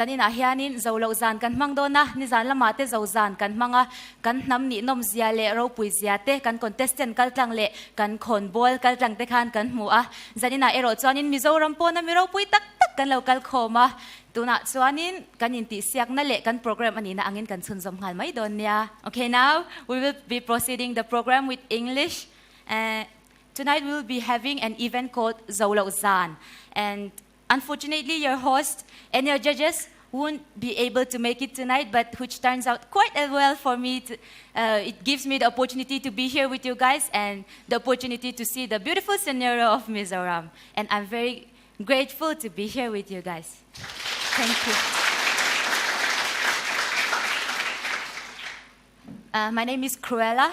Zaninah hianin zo loh zan kan hmang dawn a, nizan lamah te zo zan kan hmang a, kan hnam nihnawm zia leh ropui zia te kan contestant kaltlang leh kan khawnbawl kaltlang te khan kan hmu a. Zaninah erawh chuanin Mizoram pawna mi ropui tak tak kan lo kal khawm a, tunah chuanin kan intihsiakna leh kan program a nihna angin kan chhunzawm nghal mai dawn nia. Okay, now we will be proceeding the program with English. Tonight we will be having an event called Zo Loh Zan and Unfortunately, your host and your judges won't be able to make it tonight, but which turns out quite well for me. To, uh, it gives me the opportunity to be here with you guys and the opportunity to see the beautiful scenario of Mizoram. And I'm very grateful to be here with you guys. Thank you. Uh, my name is Cruella.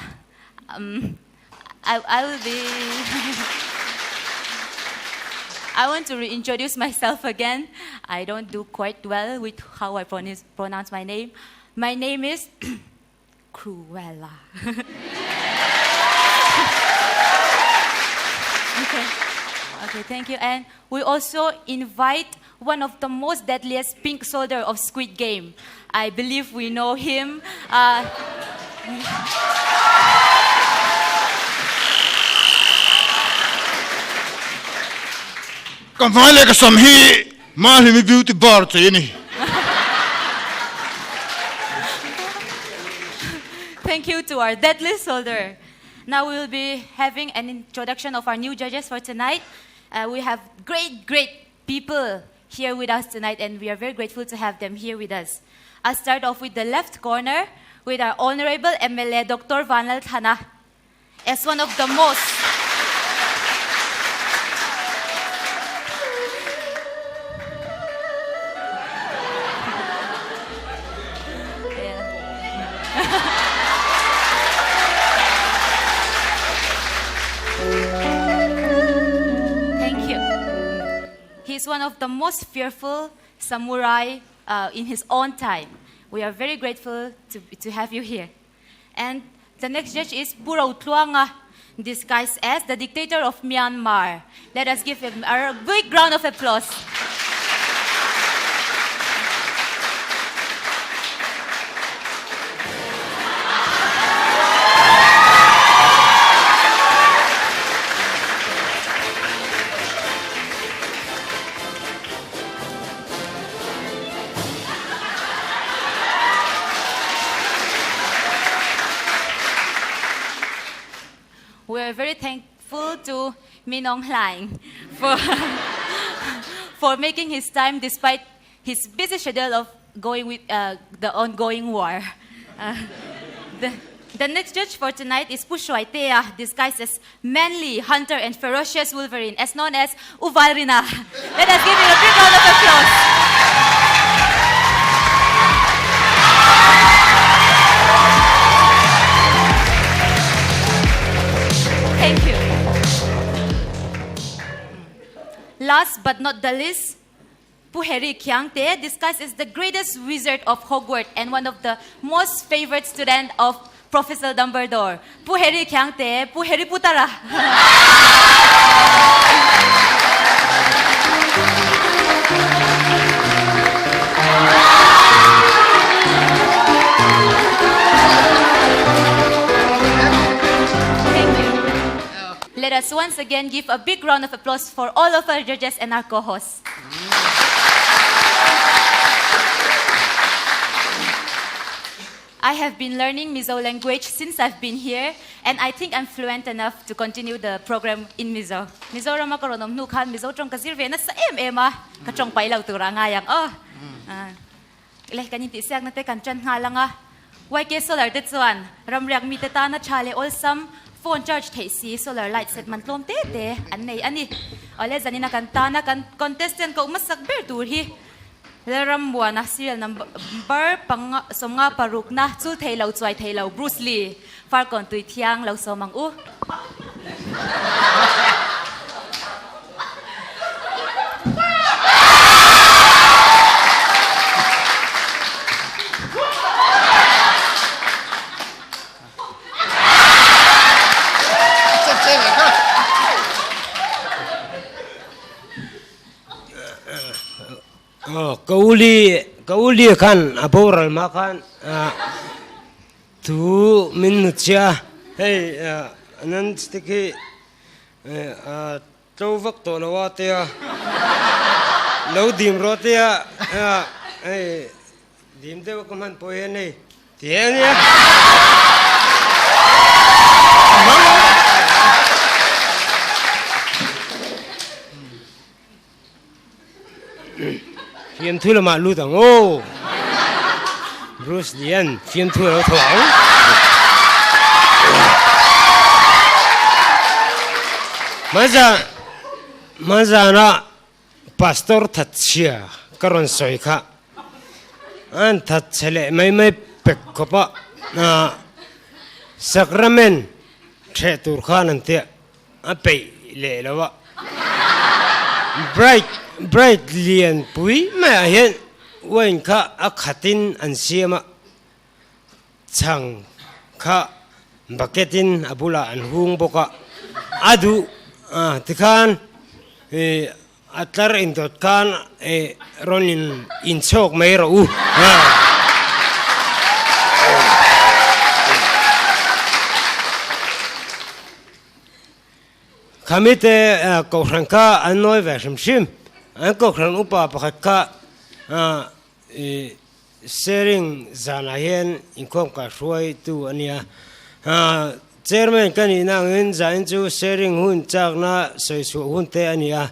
Um, I, I will be. I want to reintroduce myself again. I don't do quite well with how I pronounce, pronounce my name. My name is Cruella. okay. Okay, thank you. And we also invite one of the most deadliest pink soldier of Squid Game. I believe we know him. Uh, Ka hmai leh ka sam hi Mahlimi beauty bar chei a ni. Thank you to our deadly soldier. Now we will be having an introduction of our new judges for tonight. Uh, we have great, great people here with us tonight, and we are very grateful to have them here with us. I'll start off with the left corner with our Honorable MLA Dr. Vanlal Thana as one of the most Thank you. He's one of the most fearful samurai uh, in his own time. We are very grateful to, to have you here. And the next judge is Puro Tluanga, disguised as the dictator of Myanmar. Let us give him a big round of applause. We are very thankful to Min Aung Hlaing for, for making his time despite his busy schedule of going with uh, the ongoing war. Uh, the, the next judge for tonight is Pu Shuaitea, disguised as manly hunter and ferocious wolverine, as known as Uvalrina. Let us give him a big round of applause. Thank you. Last but not the least, Pu Harry Khiangte, disguised as the greatest wizard of Hogwarts and one of the most favorite student of Professor Dumbledore. Pu Harry Khiangte, Pu Harry Putara. Thank you. Let us once again give a big round of applause for all of our judges and our co-hosts. I have been learning Mizo language since I've been here, and I think I'm fluent enough to continue the program in Mizo. Mizoram a ka rawn awm hnu khan Mizo tawng ka zir ve nasa em em a, ka tawng pai lo tur a ngai ang aw. Le kan intihsiakna te kan tan nghal ang a. YK Solar te chuan ramriak mite tana tha leh awlsam phone charge theih si solar light set man tlawm te te an nei a ni. Awle zanina kan tana kan contestant koh hmasak ber tur hi Lalrammuana serial number panga 56 na chul thei lo chuai thei lo Bruce Lee Farkawn tui thiang lo sawm ang u. Ka u li Ka u Lia khan a boral mah khan thu min hnut chiah a, hei nan stick hi a tlo vak tawh lo a tia, lo dim rawh tia hei dim deuh a ka hman pawh hian hei ti he ania. Fiamthu lamah lut ang aw. Bruce Lee-a'n fiamthu a lo tho ang. Hmanzana Pastor Thatchhia ka rawn sawi kha an thatchhe leh mai mai pek khawp a, Sacrament ṭheh tur khan an tia. A peih leh lo a. Bright bright lian pui maiah hian wine kha a khatin an siam a, chhang kha bucket in a bulah an hung bawk a, a duh tikhan ih a tlar indawt khan ih rawn in inchhawk mai rawh u. Khamite kohhran kha an nawi ve hrim hrim. An kohhran upa pakhat kha sharing zanah hian inkhawm kaihruaitu a nia. Chairman ka nihna angin zanin chu sharing hun chakna sawi chhuah hun te a ni a.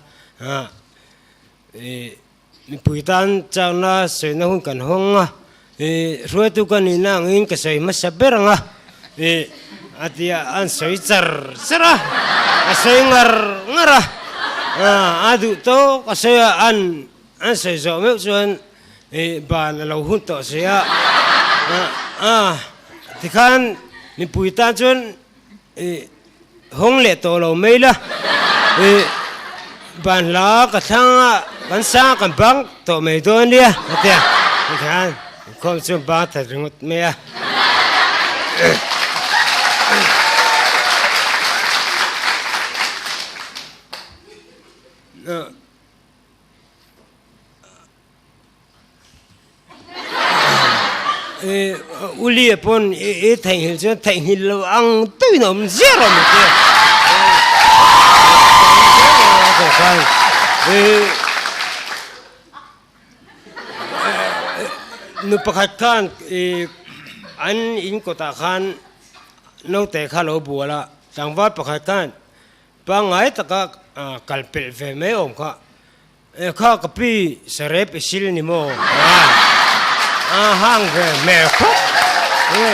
Mipui tan chakna sawina hun kan hawng a, ih hruaitu ka nihna angin ka sawi hmasa ber ang a, ih a ti a, an sawi char char a, a sawi ngar ngar a, a duh tawk a sawi a, an an sawi zawh meuh chuan ih ban a lo hun tawh si a, a tikhan mipui tan chuan ih hawng leh tawh lo mai la ih ban hla ka thlang a kan sang kan bang tawh mai dawn nia a ti a tikhian inkhawm chu bang ta ringawt mai a. Ulia pawn i theihnghilh chuan theihnghilh lo ang tawhin a awm ziah rawh maw tia. Nu pakhat khan an in kawtah khan naute kha a lo bual a, tlangval pakhat khan pangngai taka kal pelh ve mai awm kha. E kha ka pi sarep i sil ni maw? A hang ve hmel khawp e.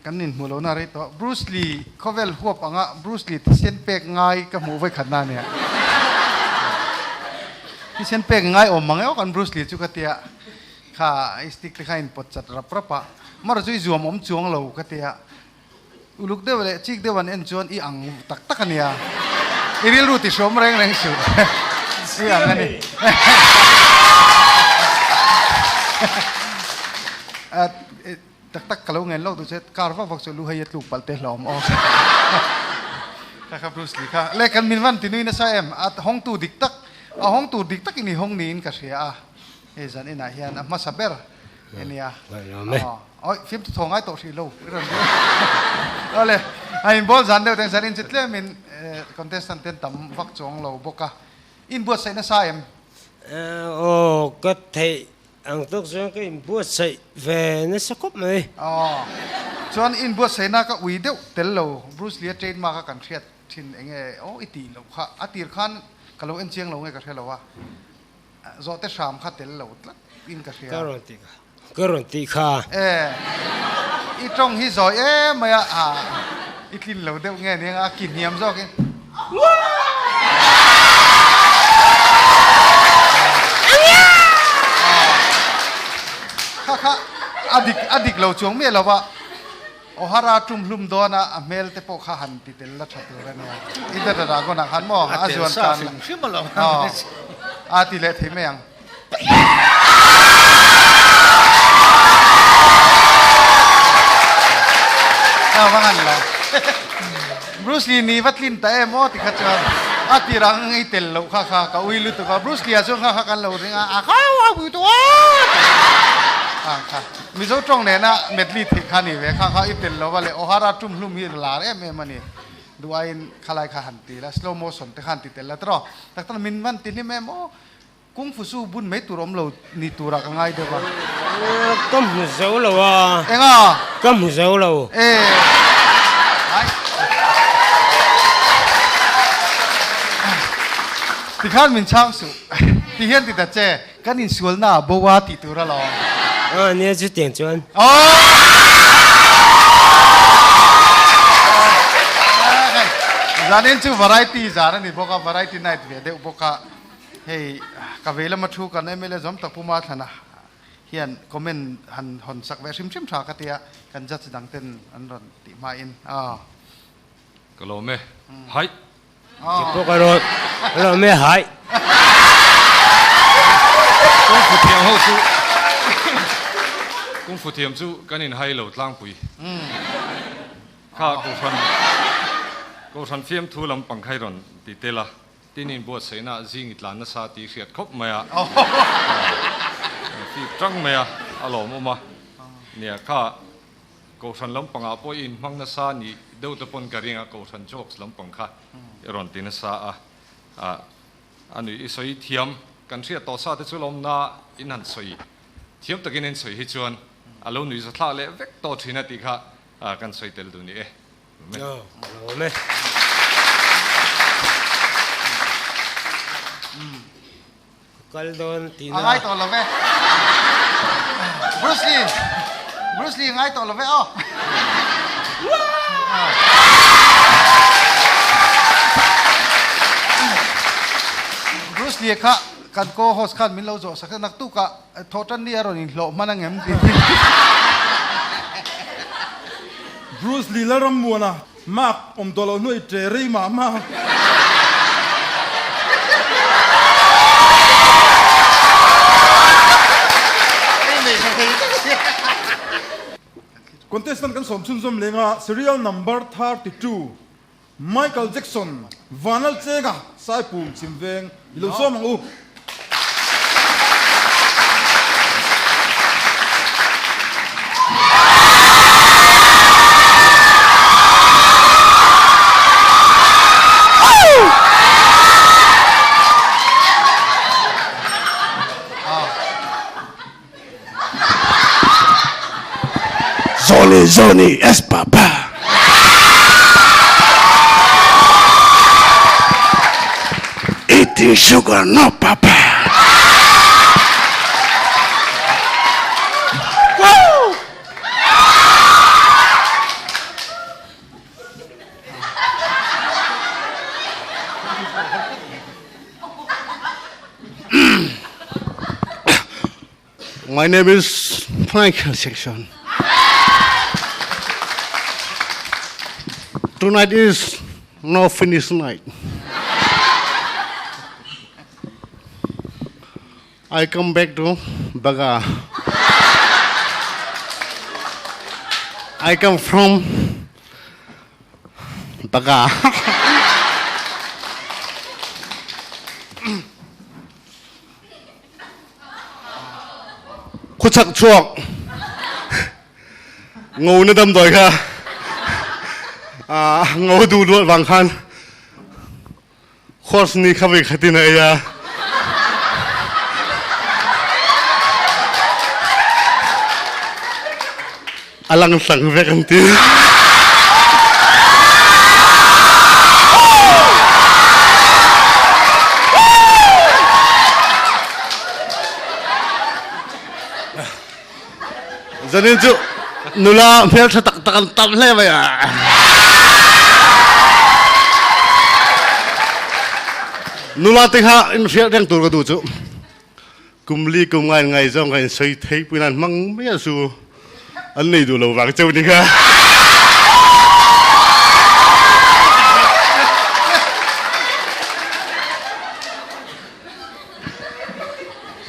Kan inhmuh lohna rei tawh. Bruce Lee khawvel huap anga Bruce Lee thisen pek ngai ka hmuh vawikhat na nia. Thisen pek ngai awm mang emaw kan Bruce Lee chu ka tia kha i stick te kha in pawt chat rap rap a. Amaherawhchu i zuam awm chuang lo ka tia. Uluk deuh leh chik deuh an en chuan i ang tak tak a nia. I rilru ti hrawm reng reng suh. I ang a ni. Tak tak ka lo ngen lo tu che kar vak vak chu lu hei a tluk palh te hlawm aw. Kha kha Bruce Lee kha. Le kan min van ti nui nasa em a hawng tu dik tak a hawng tur dik tak in i hawng niin ka hria a. Hei zan inah hian a hmasa ber a nia. Oi, fim chu thaw ngai tawh hrih lo. I rawn ring. Awle, a inbawl zan deuh teng zan in chu tlemin contestant ten tam vak chuang lo bawk a. Inbuatsaih nasa em? Aw, ka theih ang tawk chuan ka inbuatsaih ve nasa khawp mai. Aw, chuan inbuatsaihna ka ui deuh tel lo. Bruce Lee-a trademark a kan hriat thin enge aw i tih loh kha. A tir khan ka lo en chiang lo nge ka hre lo a. Zawhte hram kha tel lo tlat in ka hria. Ka rawn tih kha. Ka rawn tih kha. E, i tawng hi zawi em mai a, a i tlin lo deuh nge nia a ki hniam zawk in. Kha kha a dik a dik lo chuang miah lo va. Ohara tum hlum dawn a, a hmel te pawh kha han ti tel la tha tur a nia. I the Dragon ah khan maw a zuan tan la. A ti leh thei mai ang. A va ngan lo. Bruce Lee ni va tlin ta em aw ti kha chuan. A tirah ka ngei tel loh kha kha ka ui lutuk a, Bruce Lee-a chuan kha kha kan lo ring a, a kha a pui tawh a ang kha. Mizo tawng nena medley theih kha ni ve, kha kha i tel lo va leh Ohara tum hlum hi lar em em a ni. Duh aiin khalai kha han ti la, slow motion te khan ti tel la tawh. Tak tak min van ti hlim em aw. Kung fu su bun mai tur awm lo ni turah ka ngai deuh a. Ka hmu zo lo a. Enga? Ka hmu zo lo. E. Ai. Tikhan min chhang suh. Ti hian ti ta che. Kan insualna ah bo a tih tur alawm. A nia chutiang chuan. Zanin chu variety zan a ni bawk a, variety night ve deuh bawk a. Hei ka vei lama thu kan mla zawm tak Pu Mathlana hian comment han hawn sak ve hrim hrim tha ka tia kan judge dang ten an rawn tih hmain aw. Ka lawm e. Haih. Ti pawh ka rawn lawm e haih. Kung fu thiam ho chu Kung fu thiam chu kan in hai lo tlangpui. Kha Kohhran Kohhran fiamthu lampang kha i rawn ti tel a. Tin inbuatsaihna ah zing i tlan nasa tih hriat khawp mai a, fip tang mai a, a lawmawm a. Nia, kha Kohhran lampangah pawh i inhmang nasa nih deuh te pawn ka ring a, Kohhran jokes lampang kha i rawn ti nasa a. A nuih i sawi thiam, kan hriat tawh sa te chu lawmna in han sawi thiam takin in sawi hi chuan a lo nuih zathlah leh vek tawh thin a tih kha kan sawi tel duh ni e. Lawm e. Kal dawn tihna. A ngai tawh lo ve. Bruce Lee. Bruce Lee ngai tawh lo ve aw. Bruce Lee kha kan co-host khan min lo zawh sak a, naktukah thawhtan ni a rawn inhlawh hman angem tih. Bruce Lee Lalrammuana mark awm tawh loh hnuai ṭe rei mah mah. Contestant kan sawm chhunzawm leng a, serial number 32 Michael Jackson Vanlal Chenga Saipum Chhimveng i lo sawm ang u. Zoni Zoni es papa. Eating sugar no papa. Woo! My name is Michael Jackson. Tonight is no finish night. I come back to Baga. I come from Baga. Khuachak chuak ngo na damdawi kha ngo duh luat vang khan course ni kha voi khatin a ei a. A lang sang vek an ti. Zanin cu nula hmelṭha taktak an tam hle mai a. Nula te kha in hriat reng tur ka duh cu. Kum li kum ngai ngai zong ka in soi thei pui nan hmang mai a su. An nei duh lo vang cheu ni kha.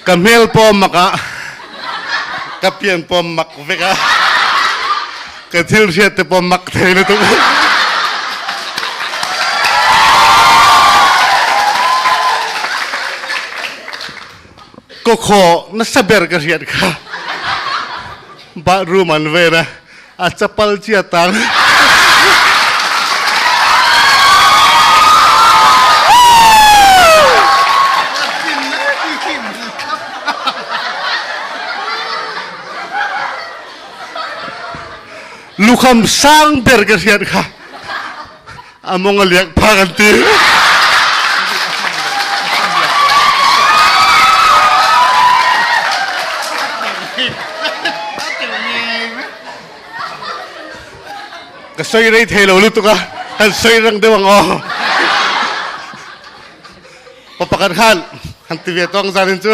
Ka hmel pawm mak ah ka pian pawm mak vek a ka thil hriat te pawm mak thei lutuk. Kaw nasa ber ka hriat kha bathroom an ven a, a chapal chiat ang. Lukham sang ber ka hriat kha a mawng a liak phak an ti. Ka sawi rei thei lo lutuk a, kan sawi rang deuh ang aw. Pa pakhat khan han ti ve tawng zanin chu.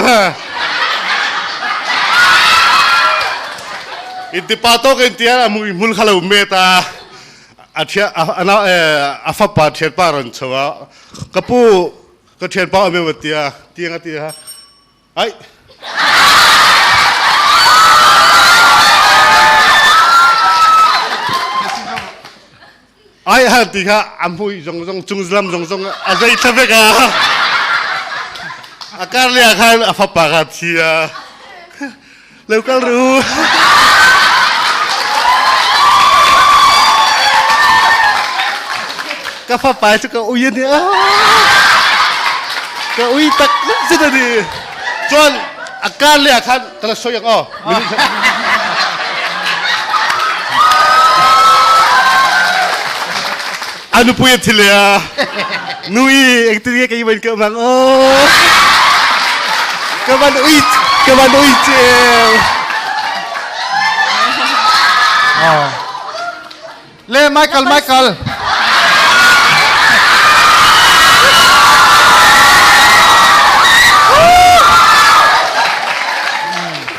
Intipa tawk in tia a mui hmul kha lo met a. A thia a fapa thianpa ron chho a. Ka pu ka thianpa awm em tia tiang a ti ha. Ai Ai han ti kha a hmui zong zong chung lam zong zong a zei thla vek a. A kar le ah khan a fapa kha thi a. Lo kal ru. Ka fapa chu ka ui ani. Ka ui tak zet ani. Chuan a kar le ah khan ka la sawi ang aw. A nupui a thi le a. Nui engtin nge kei man ka mang aw. Ka van ui ka van ui cheu. Le Michael Michael.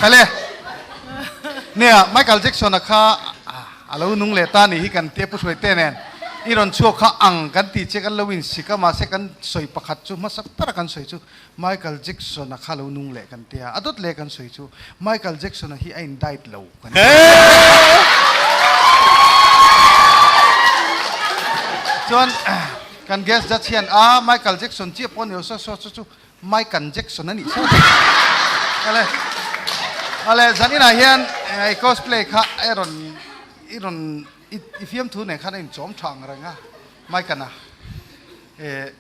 Khale. Nia Michael Jackson a kha alo nung le ta ni hi kan te pu hruai te nen i rawn chhuak kha ang kan ti che kan lo in sik a mahse kan sawi pakhat chu hmasa ber a kan sawi chu Michael Jackson a kha lo nung leh kan tia a dawt leh kan sawi chu Michael Jackson a hi a in diet lo kan ti chuan kan guest judge hian a Michael Jackson chiah pawh ni lo saw saw chu chu Michael Jackson a nih saw ale ale zaninah hian i cosplay kha i rawn i rawn i fiamthu nen khan a inchawm tha ang reng a Michael a eh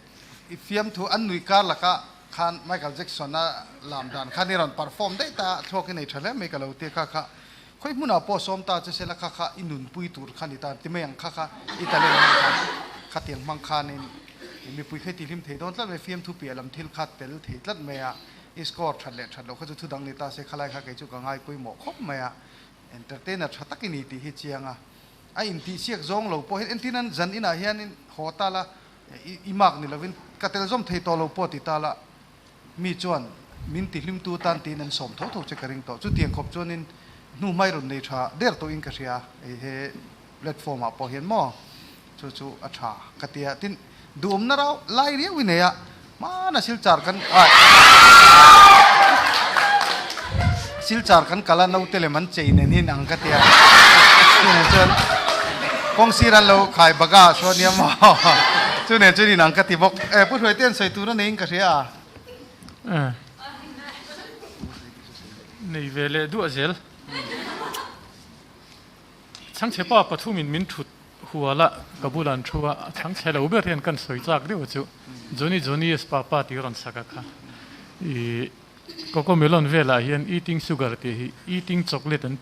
I fiamthu an nui kar laka khan Michael Jackson a lam dan khan i rawn perform daih ta a, thluak i nei tha hle mai ka lo ti a, kha kha khawi hmunah pawh sawm ta che sela kha kha i nunpui tur kha ni ta ti mai ang kha kha i talent hmang khan khatiang hmang khanin mipui kha i tihlim thei dawn tlat mai, fiamthu piah lam thil kha tel thei tlat mai a, i score that leh that loh kha chu thudang ni ta se khalai kha kei chu ka ngai pawimawh khawp mai a, entertainer tha tak i ni tih hi chiang a, a intihsiak zawng lo pawh hian entin an zan inah hianin haw ta la I mark ni lovin ka tel zawm thei tawh lo pawh ti ta la, mi chuan min ti hlimtu tan tiin an sawm tho tho che ka ring tawh. Chutiang khawp chuanin hnu hmai rawn nei tha der tawhin ka hria hei he platform ah pawh hian maw chu chu a tha ka ti a. Tin, duhawmna rau lai riau i nei a, hmana silchar kan silchar kan kal a naute lem an chei nen hi ang ka ti a. Chunah chuan kawng sir an lo khai bak a saw nia maw chu nen chuan inang ka ti bawk. E Pu Hruaite an sawi tur a neiin ka hria a. Nei ve leh duah zel. Chhangchhe pa pathumin min thut hual a, ka bulah an thu a, a chhangchhe lo ber hian kan sawi chak deuh chu Johnny Johnny yes papa tih rawn sak a kha. I Coco Melon velah hian eating sugar tih hi eating chocolate an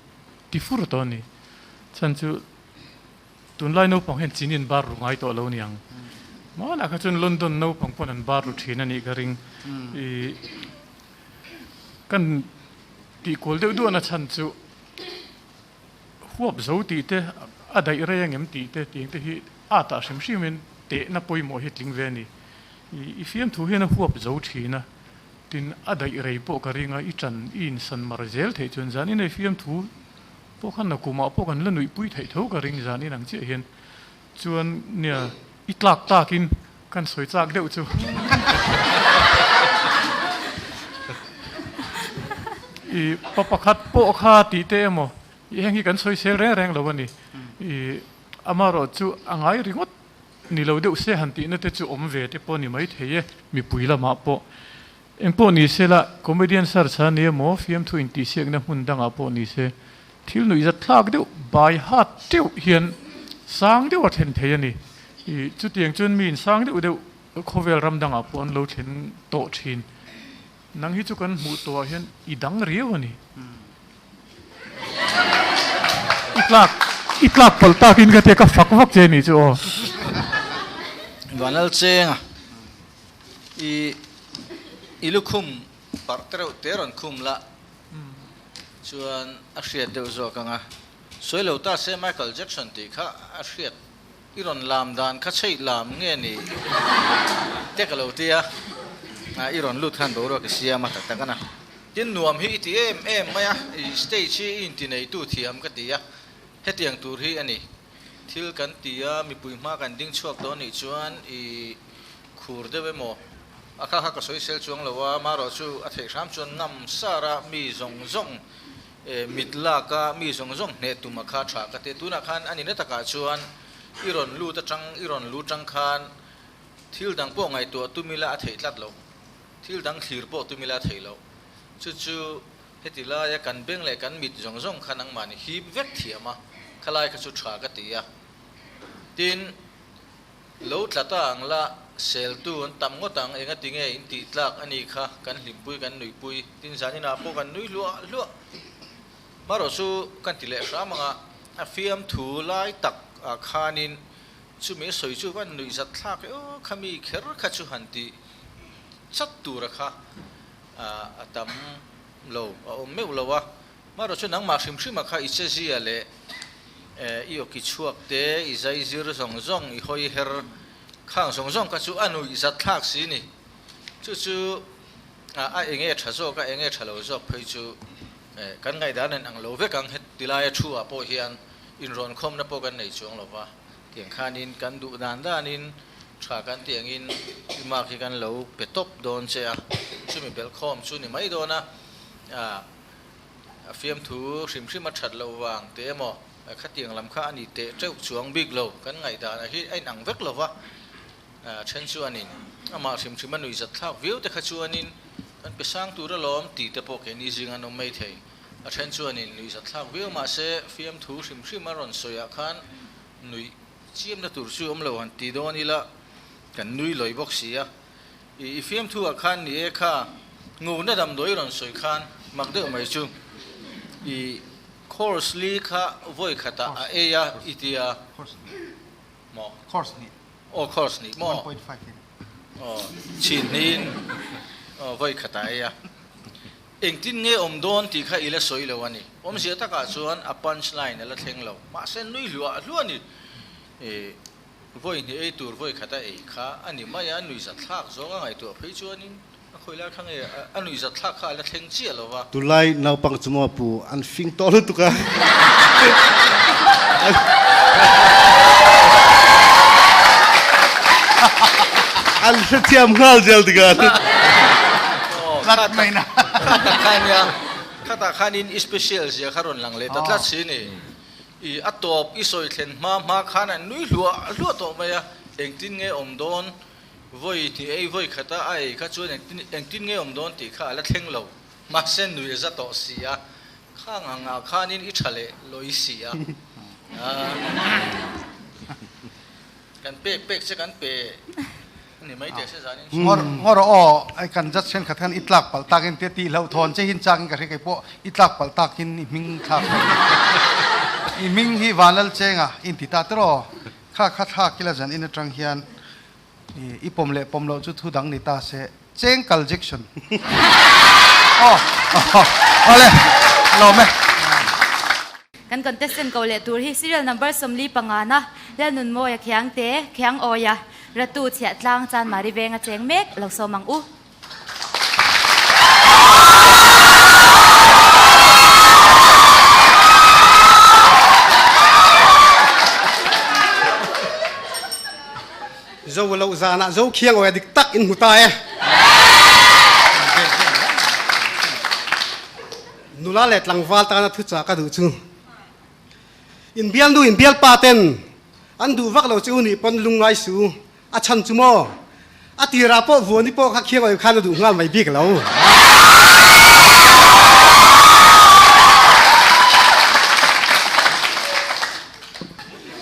ti fur tawh a ni. Chhan chu tunlai naupang hian chini an bar ru ngai tawh lo niang. Mahlah kha chuan London naupang pawn an bar ru thin a nih ka ring. I kan tihkual deuh duahna chhan chu Huap zo tih te, a daih rei angem tih te tiang te hi a tah hrim hrimin tehna pawimawh hi tling ve a ni. I fiamthu hian a huap zo thin a, tin a daih rei pawh ka ring a, i tan i insan mar zel theih chuan zan inei fiamthu pawh khan nakumah pawh kan la nuihpui theih tho ka ring zan inang chiah hian chuan nia i tlak takin kan sawi chak deuh chu. I pa pakhat pawh kha tih te emaw i heng hi kan sawi sel reng reng lo a ni. I amaherawh chu a ngai ringawt ni lo deuh se han tihna te chu awm ve te pawh a ni maithei e mipui lamah pawh. Engpawh ni se la, comedian search a ni emaw, fiamthu intihsiakna hmun dangah pawh ni se, thil nuihzat thlak deuh, bai hat teuh hian sang deuh a thlen thei a ni. Ih, chutiang chuan mi insang deuh deuh khawvel ram dangah pawh an lo thlen tawh thin. Nang hi chu kan hmuh tawhah hian i dang riau a ni. I tlak, i tlak palh takin ka tia ka fak vak che ni chu aw. Vanlal Chenga, i i lukhum parh te reuh te rawn khum la chuan a hriat deuh zawk ang a. Sawi lo ta se Michael Jackson tih kha a hriat I rawn lam dan kha chheih lam nge ni te ka lo ti a, i rawn lut khan boruak i siam a tak tak a na. Tin nuam hi i ti em em mai a, i stage hi i inti neitu thiam ka ti a, hetiang tur hi a ni. Thil kan ti a, mipui hma kan ding chhuak dawn nih chuan i khur deuh emaw a kha kha ka sawi sel chuang lo a, marawhchu a theih hram chuan ngam sar a mi zawng zawng Mit lak a mi zawng zawng hneh tum a kha tha ka ti. Tunah khan a nihna takah chuan i rawn lut atang, i rawn lu tang khan thil dang pawh ngaihtuah tum ila a theih tlat lo. Thil dang thlir pawh tum ila a theih loh. Chu chu heti laia kan beng leh kan mit zawng zawng kha nangmahni hip vek thiam a, khalai kha chu tha ka ti a. Tin. Lo tla ta ang la, seltu an tam ngawt ang, enga tinge in tih tlak a nih kha, kan hlimpui kan nuihpui, tin zaninah pawh kan nui hluah hluah. Hmarawh chu kan ti leh hram ang a, a fiamthu lai tak ah khanin chumi a sawi chu van nuih zat thlak e aw, khami kher kha chu han tih chat tura kha a tam lo, a awm meuh lo a. Hmarawh chu nangmah hrim hrima kha i chezia leh i awki chhuak te, i zai zir zawng zawng, i hawi her khang zawng zawng kha chu a nuih zat thlak si ni. Chu chu a enge tha zawk a, enge tha lo zawk phei chu kan ngaihdan in ang lo vek ang. Heti laia thu ah pawh hian inrawn khawmna pawh kan nei chuang lo va, tiang khanin kan duh dan danin tha kan tih angin i mark hi kan lo pe tawp dawn che a, chumi belhkhawm chu ni mai dawn a. A fiamthu hrim hrim a that loh vang teh emaw, khatiang lam kha a ni teh teuh chuang bik lo, kan ngaihdan a hi a inang vek lo va, then chuanin amah hrim hrim a nuihzat thlak viau te kha chuanin kan pe sang tur alawm tih te pawh keini zing an awm mai thei. A then chuanin nuihzat thlak viau mahse fiamthu hrim hrim a rawn sawiah khan nuih chiamna tur chu awm lo han ti dawn ila kan nui lawi bawk si a. I fiamthu ah khan ni e kha nguna damdawi rawn sawi khan mak deuh mai chu i course li kha vawi khat ah a ei a i tia maw? Course hnih. Aw course hnih maw? 1.5 in. Aw chhin hnih in aw vawi khat ah a ei a. Engtin nge awm dawn tih kha i la sawi lo a ni. Awmzia takah chuan a punch line a la thleng lo. Mahse nui hluah hluah a ni. Vawi hnih ei tur vawi khat a ei kha a ni mai a, nuihzat thlak zawng a ngaihtuah phei chuanin a khawi lai kha nge a nuihzat thlak kha a la thleng chiah lo va. Tunlai naupang chu maw pu an fing tawh lutuk a. An hrethiam nghal zel tikah. Tlat mai na. Khatah khan nia, khatah khanin i special zia kha rawn lang leh ta tlat si ni. I a tawp i sawi thlen hma hma khan an nui hluah hluah tawh mai a, engtin nge awm dawn, vawi hnih ei vawi khat a a ei kha chuan engtin engtin nge awm dawn tih kha a la thleng lo, mahse nui a za tawh si a, khang ang ah khanin i tha leh lawi si a, kan pek pek che kan pe. Ni mai teh se zanin chu. Ngawr ngawr aw ai kan judge thenkhat khan i tlak palh takin tia tih hlauh thawn che hin chakin ka hria kei pawh i tlak palh takin i hming thlak i hming hi Vanlal Chenga i inti ta tiraw kha kha thlak ila zan in atang hian i pawm leh pawm loh chu thu dang ni ta se Chengkal Jackson aw awle lawm e. Kan contestant ko leh tur hi serial number 45 na Lalnunmawia Khiangte, Khiangawia, Ratu Chhiahtlang Chanmari venga cheng mek lo sawm ang u. Zo loh zanah zo Khiangawia dik tak in hmu ta e. Nula leh tlangval tana thuchah ka duh chu inbialnu inbialpa ten an duh vak lo che u nih pawn lungngai su a chhan chu maw? A tirah pawh Vuani pawh kha khiang awih khan a duh nghal mai bik lo.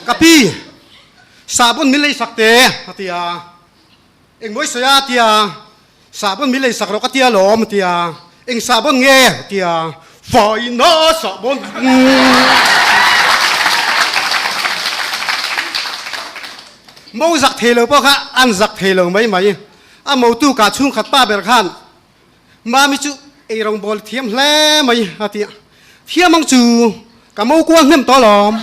Ka pi, sahbawn min leisak teh, a ti a. Engmawi sawi a tia, sahbawn min leisak rawh ka tia lawm a tia, eng sahbawn nge a tia, faina sahbawn Mo zak thei lo pawh kha an zak thei lo mai mai. A motu kah chhungkhat pa ber khan Mami chu ei rawngbâwl thiam hle mai a ti a, Thiam ang chu, ka mo kual hnem tawh alawm.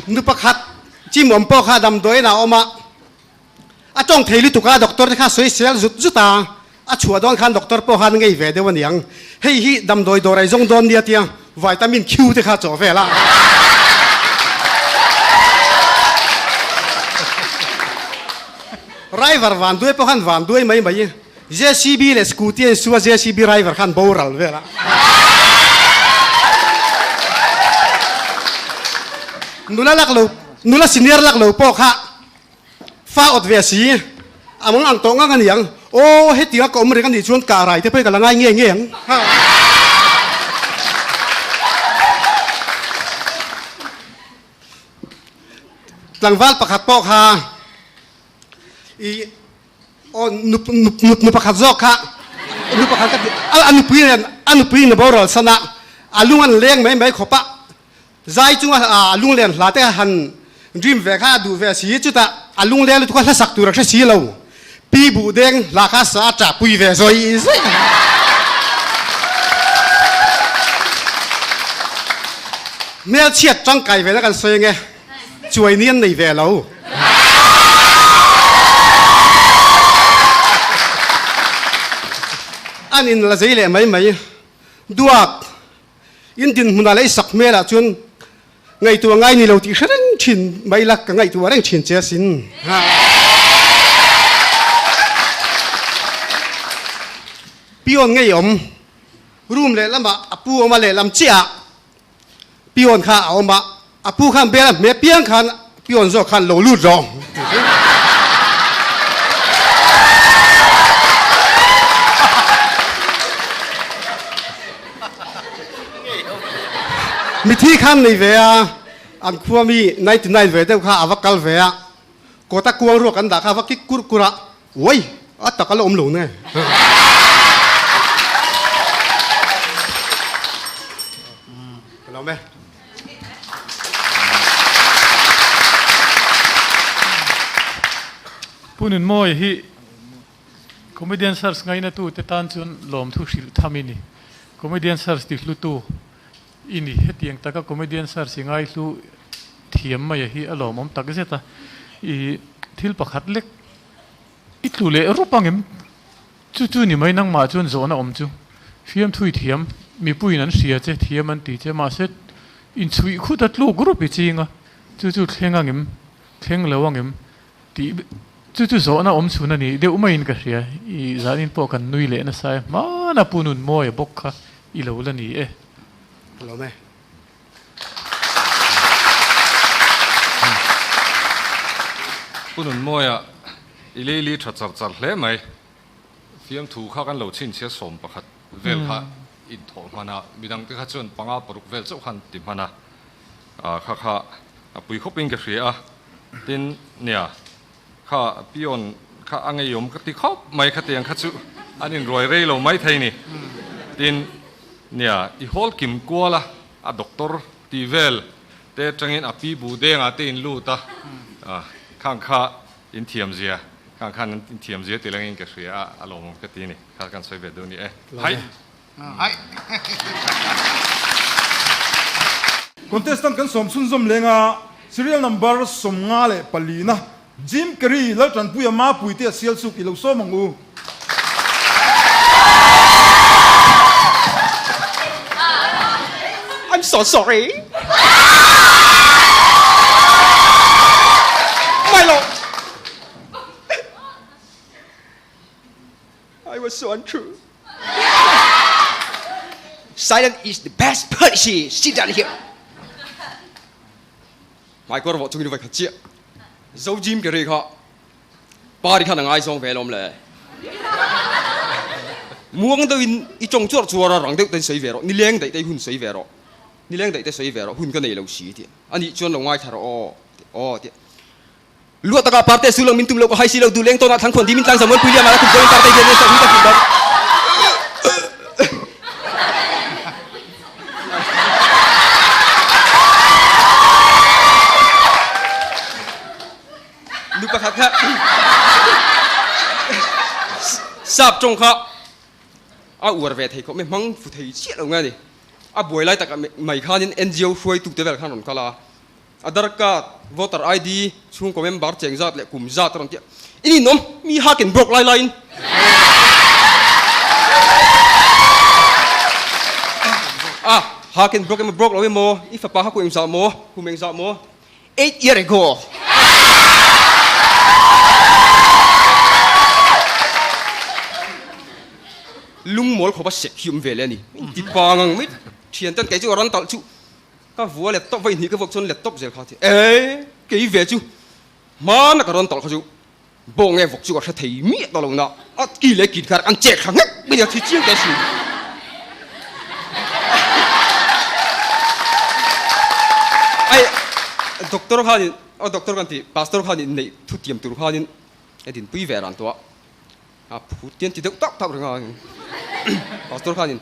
Nu pakhat chim awm pawh kha damdawiin a awm a, a tawng thei lutuk a, doctor te kha sawi sel zut zut a, a chhuah dawn khan doctor pawh khan ngei ve deuh a niang, hei hi damdawi dawr ei zawng dawn nia tia vitamin Q te kha chawh vel a. Driver van duai pawh khan van duai mai mai, JCB leh scooty a insu a, JCB driver khan boral vel a. Nula lak lo, nula senior lak lo pawh kha fa awt ve si, a mang ang tawh ngang a niang, aw hetianga ka awm reng a nih chuan kah rai te pawh hi ka la ngai ngei ngei ang. Tlangval pakhat pawh kha i aw nu nu nu pakhat zawk kha nu pakhat ka ti a nupui nen a nupui in a boral san a a lung an leng mai mai khawp a zai chunga a lunglen hla te han dream ve kha a duh ve si chutah a lungleng lutuk a hla sak tur a hre si lo pi buh deng hla kha sa a ṭah pui ve zawi zawi hmelchhiat tangkai ve na kan sawi ange chuai ni an nei ve lo. An in la zei leh mai mai duak in dinhmunah leh i sak hmelah chuan ngaihtuah ngai ni lo tih hre reng thin mai la ka ngaihtuah reng thin che asin. Pion ngei awm room lehlamah a pu awm a lehlam chiah ah Pion kha a awm a, a pu khan bel a hmeh piang khan pion zawk khan lo lut rawh. Mithi khan nei ve a, an khua mi 99 ve deuh kha a va kal ve a, kawta kuang ruak an dah kha a va kik kur kur a, uai a tak a la awm lo nge. Ka lawm e. Pu Nunmawi hi Comedian Search ngainatu te tan chuan lawmthu hrilh tham i ni. Comedian Search ti hlutu i ni. Hetiang taka Comedian Search i ngaihlu thiam mai hi a lawmawm tak zet a. I thil pakhat lek i tlu leh rup angem? Chu chu ni mai nangmah chuan zawhna awm chu. Fiamthui thiam, mipuiin an hria che, thiam an ti che, mahse inchhuih khut a tluk rup i ching a, chu chu thleng angem, thleng lo angem tih chu chu zawhna awm chhun a ni deuh maiin ka hria. I zanin pawh kan nui leh nasa e, hmana Pu Nunmawia bawk kha i lo la ni e. Ka lawm e. Pu Nunmawia i leili tha char char hle mai. Fiamthu kha kan lo chhinchhiat 11 vel kha inthawh hman a, midang te kha chuan panga paruk vel chauh khan ti hman a, kha kha a pui khawpin ka hria a, tin nia kha peon kha a ngeiawm ka ti khawp mai khatiang kha chu an inruai rei lo mai thei ni, tin nia i hawl kim kual a, a doctor tih vel te atangin a pi bu dengah te in lut a, khang kha Inthiam zia, khang khan an inthiam zia ti langin ka hria a, a lawmawm ka ti a ni. Kha kan sawi ve duh ni e. Hai! Hai! Contestant kan sawm chhunzawm lenga serial number 54 na Jim Carrey Laltanpuia Mapuite a sial chuk i lo sawm ang u. I'm so sorry. My lord. I was so untrue. Silence is the best policy. Sit down here. Hmaikawr vawh chungin vawikhat chiah Zo Jim Carrey kha Pari khan a ngaizawng ve alawm le. Muang deuhin i tawng chuar chuar a, rang deuh ten sawi ve rawh, nileng daih te i hun sawi ve rawh, nileng daih te sawi ve rawh, hun ka nei lo si tih a nih chuan lo ngaithla rawh aw tih aw tih. Luah takah Parte su lang min tum lo ka hai si lo, duh leng tawnah thlang khuan di min tlang Samuel Puiliama la kum chuan Parte hian min sak hi ka hrilh bawk. Nu pakhat kha sap tawng kha a uar ve thei khawp mai, hmang fu thei chiah lo nge a ni. A buai lai takah mai khanin NGO hruaitute vel khan rawn kal a, Aadhar card, voter ID, chhungkaw member cheng zat leh kum zat a rawn ti a, in inawm mi hakin broke lai laiin a hakin broke emaw broke lo emaw i fapa kha kum engzah maw kum engzah maw 8 year ago. Lungmawl khawpa sek hi awm ve leh a ni. Inti pangang mai thian ten kei chu a ran talh chu ka vua laptop vawi hnih ka vuak chuan laptop zel kha a ti e kei ve chu hmana ka rawn talh kha chu bawng nge vawk chu ka hre thei miah ta lo na a ki leh kin kha an chek thla nghek mai a thi chiang te sin ai doctor khanin a doctor kan ti pastor khanin neih thu tiam tur khanin a dinpui ve ran tawh a phut tian ti deuh tak tak reng a pastor khanin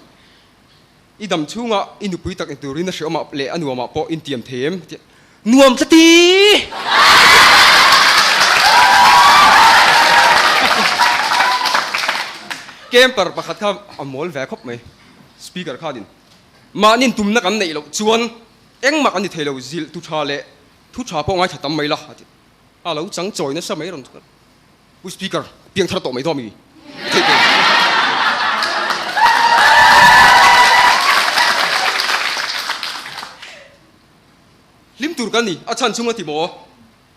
I dam chhunga i nupui tak in turin a hreawmah leh a nuamah pawh in tiam thei em? Tia nuam tla ti! Camper pakhat kha a mawl ve khawp mai. Speaker khanin mahni tumna kan neih loh chuan engmah kan ni thei lo, zilh tu tha leh thu tha pawh ngaithla tam mai la a ti. A lo chang chawi nasa mai rawn Pu Speaker, piang thar tawh mai dawn mi? Theih teh. Hlim tur kan ni, a chhan chung a ti maw?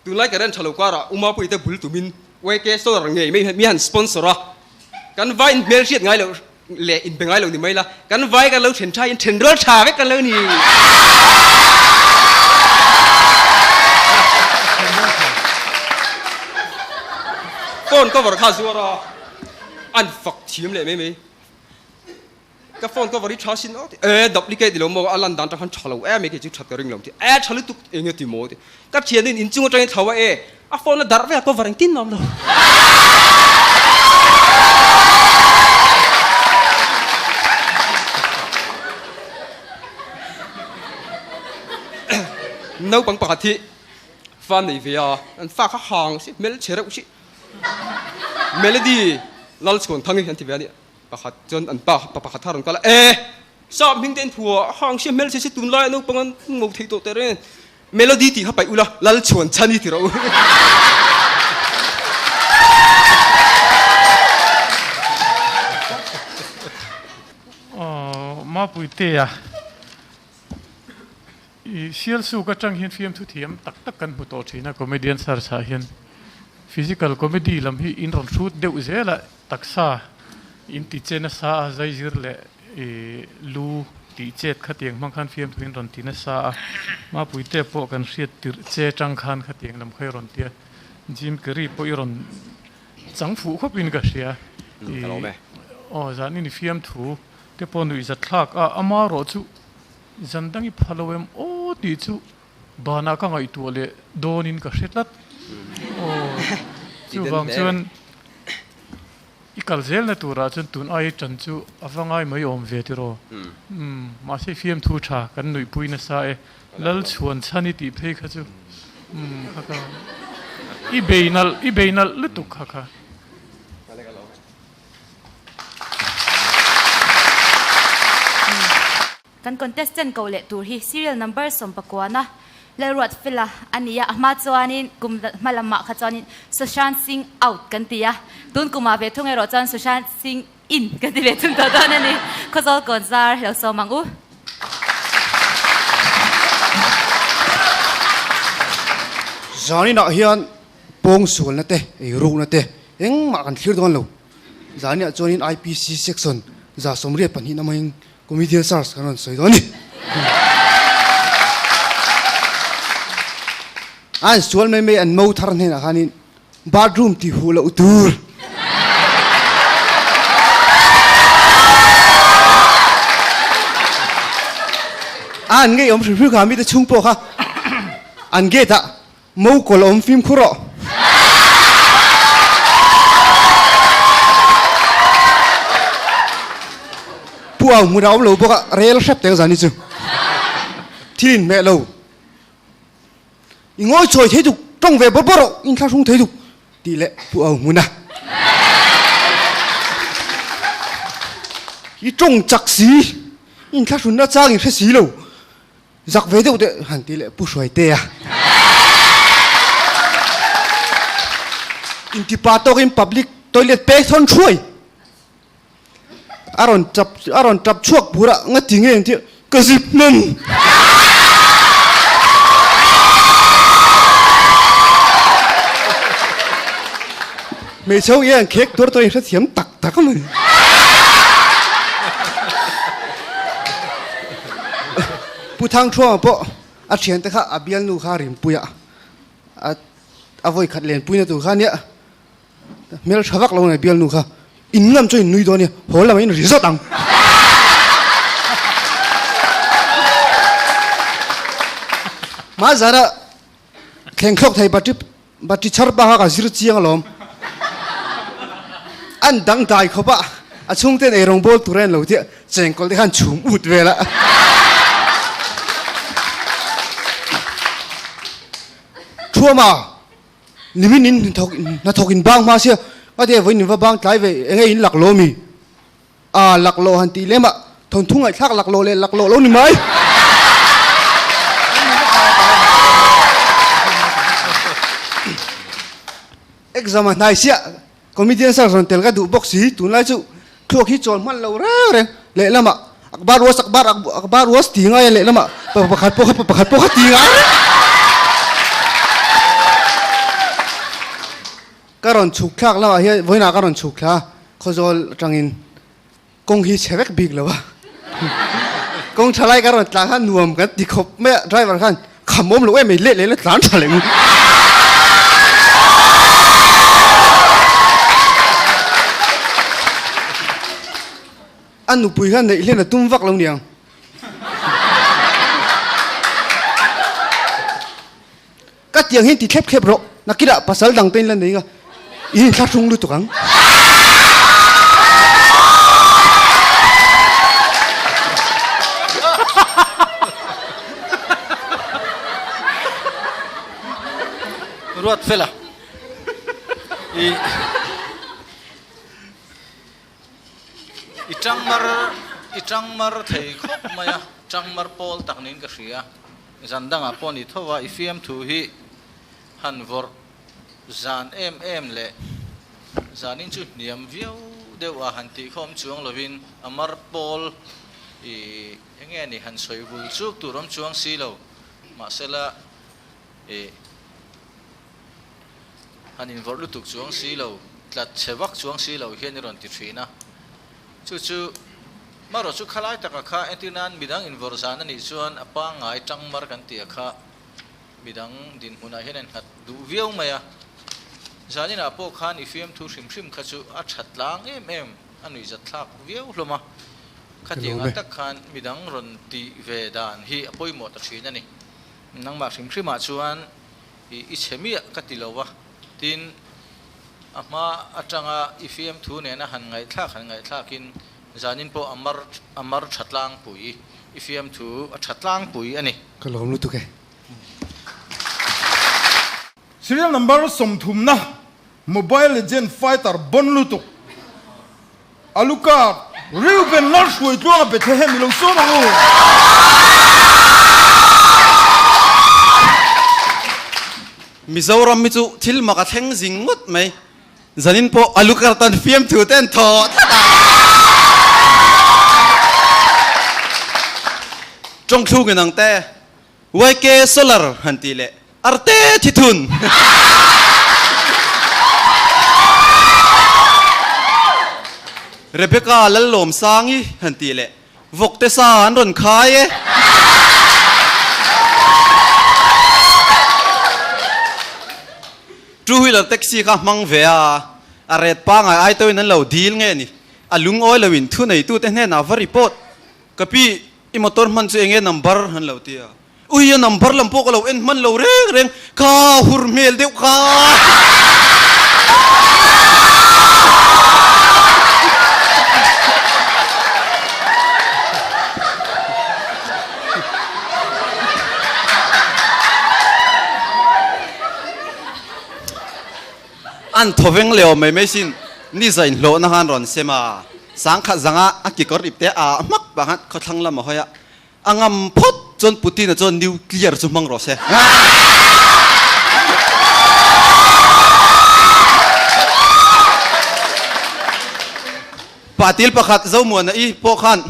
Tunlai current tha lo karah U Mapuii te bul tumin YK Solar ngei mai mi han sponsor a, kan vai in hmel hriat ngai loh leh inbe ngai lo ni mai la, kan vai kan lo then tha in then rual tha vek kan lo ni. Phone cover kha zuar a, an fak thiam leh mai mai. Ka phone cover hi tha sin aw ti, e duplicate ni lo maw, a lan dan tang khan tha lo em mai kei chu that ka ring lo ti, e tha lutuk eng nge ti maw ti, ka thianin inchung atangin thlo a e, a phone a darh vek a cover engtin awm lo. Naupang pakhat hi fa nei ve a, an fa kha hang si, hmel chhe reuh si, Melody Lalchhuanthang hi an ti ve a nia. Pakhat chuan an pa pa pakhat kha a rawn kal a, E! Sap hming te in phua a, hang hria hmel che si tunlai a naupang an ngo thei tawh teh reng. Melody tih kha paih ula, Lal chhuan chhan i ti rawh u. Aw, Mapuitea, i Sialsuk atang hian fiamthu thiam tak tak kan hmu tawh thin a, comedian search ah hian physical comedy lam hi in rawn hrut deuh zel a, Taksa in ti che nasa a, zaizir leh lu tih chet khatiang hmang khan fiamthu in rawn ti nasa a, Mapuite pawh kan hriat tirh che tang khan khatiang lam kha i rawn ti a, Jim Carrey pawh i rawn chang fuh khawp in ka hria. Aw zanin i fiamthu te pawh nuih zatthlak a, ama erawh chu zan dang i pha lo em aw tih chu Banah ka ngaihtuah leh dawnin ka hre tlat. Aw, chuvang chuan i kal zelna turah chuan tun ai tan chu a va ngai mai awm ve tiraw? Umm, mahse fiamthu tha kan nuihpui nasa e. Lal chhuan chhan i tih phei kha chu umm kha kha i bei nalh, i bei nalh lutuk kha kha. Kan contestant ko leh tur hi serial number sawmpakuana Lalruatfela a ni a, a hma chuanin kum hma lamah kha chuanin Sushant Singh out kan ti a, tun kumah ve thung erawh chuan Sushant Singh in kan ti ve thung tawh dawn a ni. Khawzawl kawn zar lo sawm ang u. Zaninah hian pawng sualna te, eirukna te engmah kan thlir dawn lo. Zaninah chuanin IPC section 122 amangin Comedian search kan rawn sawi dawn a ni. An sual mai mai an mo thar hnenah khanin bathroom ti huh loh tur. An ngeiawm hrim hrim kha mite chhung pawh kha an gate ah Mo kawl awm fimkhur rawh. Pu au hmun a awm lo bawk a, rel hrep teng zan hi chu thil in hmeh lo. I ngawi chawi thei duk, tawng ve bawrh bawrh rawh, in thlahrung thei duk tih leh pu au hmun a. I tawng chak si, in thlahrunna chang in hre si lo. Zak ve deuh deuh han ti leh Pu Hruaitea. Intipa tawkin public toilet pek thawn thuai. A rawn tap a rawn tap chhuak bur a, nga ti nge ang tih ka zip hman. Hmeichhe ho hian khek tuar tuar in hrethiam tak tak a mai. Pu Thangthuama pawh a thiante kha a bialnu kha rinpuia a a vawi khat lenpuina tur kha ania hmel tha vak lo nei bialnu kha in ngam chu in nui dawn nia haw lamah in ri zawt ang. Mahzara thleng thlawk thei battery Battery chhar pa kha ka zir chiang alawm. An dang dai khawp a, a chhungten eirawng bawl tur a en lo tih chengkawl te khan chhum ut vel a. Thuama, nimin in hnathawk in bang hma sia, nga te vawiin in va bang tlai ve, enge in lak lo mi? A laklawh han tih lem ah thawnthu ngaihthlak laklawh leh laklawh lo ni mai. Exam a hnai siah comedian search rawn tel ka duh bawk si tunlai chu thluak hi chawl hman lo reng reng lehlamah akbar was akbar akbar was ti ngai a lehlamah pa pakhat pawh kha pa pakhat pawh kha ti ngai Ka rawn chhuk thlak lamah hian vawiinah ka rawn chhuk thla a, Khawzawl atangin kawng hi chhe vek bik lo a, kawng tha lai ka rawn tlan khan nuam kan ti khawp mai a, driver khan kham awm loh em mai leh leh la tlan tha leh ngu. A nupui khan neih hlen a tum vak lo niang. Ka tiang hian ti thlep thlep rawh, nakinah pasal dang te in la nei nga, i inthlahrung lutuk ang. Ruat fela i i tangmar i tangmar thei khawp mai a, tangmar pawl tak niin ka hria. Zan dangah pawh ni tho a, i fiamthu hi han vawrh zan em em leh zanin chu hniam viau deuh a han tih khawm chuang lovin a mar pawl i enge ni han sawi vul chuk tur awm chuang si lo mahsela i han invawrh lutuk chuang si lo tlat chhe vak chuang si lo hian i rawn ti thin a. Chu chu marawh chu khalai taka kha entir nan midang invawrh zan a nih chuan a pangngai tangmar kan tih a kha midang dinhmunah hian a innghat duh viau mai a. Zaninah pawh khan i fiamthu hrim hrim kha chu a tha tlang em em a nuihzat thlak viau hlawm a. Khatiangah tak khan midang rawn tih ve dan hi a pawimawh ta thin a ni. Nangmah hrim hrimah chuan i chhe miah ka ti lo va, tin, A hma atanga i fiamthu nena han ngaihthlak han ngaihthlakin zanin pawh a mar a mar tha tlangpui, i fiamthu a tha tlangpui a ni. Ka lawm lutuk e. Serial number sawmthumna Mobile Legend fighter bon lutuk Alucard Reuben Lalhruai tluanga Bethlehem i lo sawm ang u. Mizoram hi chu thil mak a thleng zing ngawt mai. Zanin pawh Alucard tan fiamthu te an thaw tlat a. Tawngthluk in ang te YK Solar han tih leh Arte thi thun. Rebecca Lallawmsangi han tih leh Vawkte sa an rawn khai e. Two wheeler taxi kha hmang ve a, a ret pangai ai tawhin an lo dil nge ni? A lungawi loin thuneitute hnenah va report. Ka pi, i motor hman chu enge number an lo ti a. Ui, a number lam pawh ka lo en hman lo reng reng, ka hur hmel deuh kha. An thawveng leh mai mai sin, ni zain hlawhna khan rawn sem a, sangkhat zanga a kekawr ip te a hmak pah khan khawthlang lam a hawi a, a ngam phawt chuan Putin-a chuan nuclear chu hmang rawh se. Patil pakhat Zomuana i pawh khan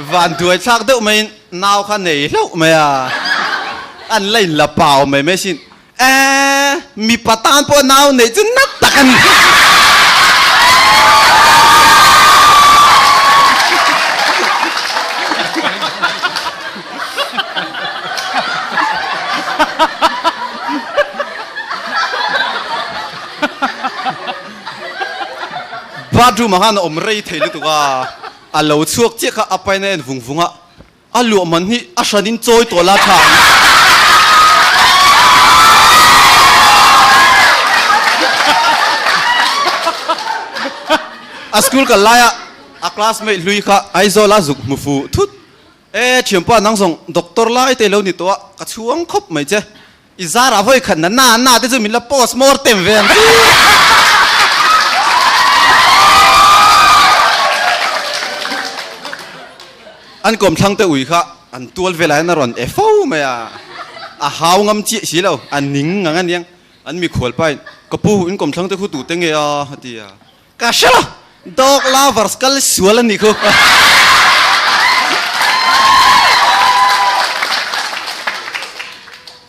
van duai thlak deuh maiin nau kha nei hlauh mai a, an la in la pau mai mai sin. Eeh, mipa tan pawh nau neih chu nat tak a ni. Bathroom ah khan a awm rei thei lutuk a, a lo chhuak chiah kha a pain a en vung vung a, a luah man hi a hran in chawi tawh la tha ang. A school kal laia a classmate hlui kha Aizawl a zuk hmu fuh thut. E thianpa nang zawng doctor lai te lo ni tawh a, ka chhuang khawp mai che. I zarah vawi khat na na na te chu min la post mortem ve ang chu. An kawmthlang te ui kha an tual velah hian a rawn e fo mai a, a hau ngam chiah si lo, a ning ngang a niang. An mikhual pain, Ka pu, in kawmthlang te khu tute nge a? a ti a. Ka hre lo, dog lovers kal sual a nih khu.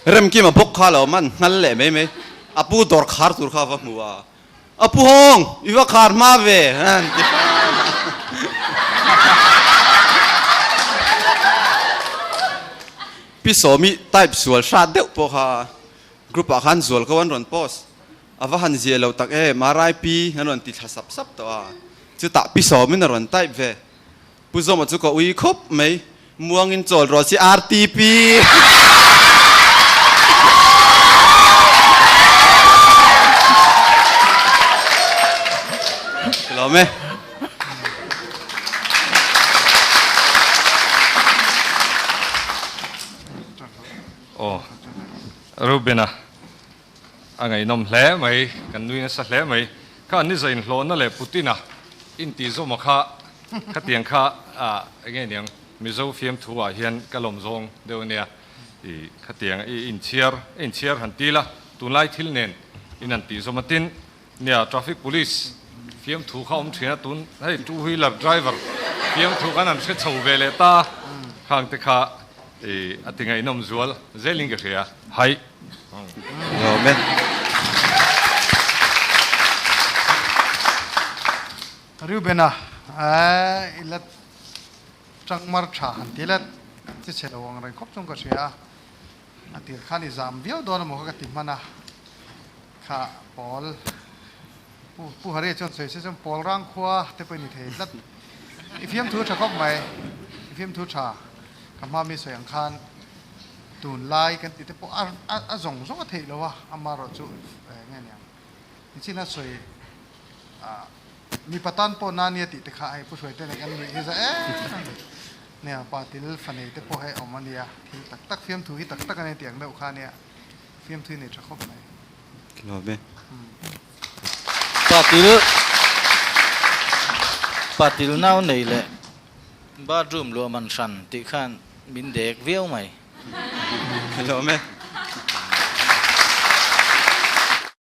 Remkima bawk kha lo man nghal leh mai mai, a pu dawr khar tur kha a va hmu a, A pu hawng, i va khar hma ve, an ti hram a. Pi Sawmi type sual hrat deuh pawh kha group ah khan zual ko an rawn post. A va han zia lo tak em, RIP an rawn ti thla sap sap tawh a, chutah pi sawmin a rawn type ve. Pu Zawma chu ka ui khawp mai, muangin chawl rawh si RTP. Ka lawm e. Aw, Reuben-a. A ngaihnawm hle mai, kan nui nasa hle mai. Kha ni zain hlawhna leh Putin-a intih zawma kha khatiang kha eng nge niang Mizo fiamthu ah hian ka lawm zawng deuh ania. I khatiang i inchhiar i inchhiar han ti la, tunlai thil nen in han tih zawm a tin nia traffic police fiamthu kha awm thin a tun hei two wheeler driver fiamthu kan han hre chho ve leh ta khang te kha i a ti ngaihnawm zual zelin ka hria. Hai. Lawm e. Reuben-a, I la tangmar tha han ti let che chhe lo ang reng khawp chung ka hria a, a tir khan i zam viau dawn emaw kha ka ti hman a, kha pawl Pu Pu Haria chuan sawi se chuan pawl rang khua te pawh i ni thei tlat. I fiamthu tha khawp mai, i fiamthu tha ka hma mi sawi ang khan tunlai kan tih te pawh a a zawng zawng a theih lo a, amaherawh chu nge niang nichin a sawi ah mipa tan pawh nania tih te kha hei Pu Hruaite nen kan nuih hi za em a ni. Nia pa til fanei te pawh hei a awm a nia, thil tak tak fiamthu hi tak tak a ni tih ang deuh kha ania fiamthu hi nei tha khawp mai. Lawm e. Patil Patil nau nei leh bathroom luah man hran tih khan min dek viau mai. Lawm e.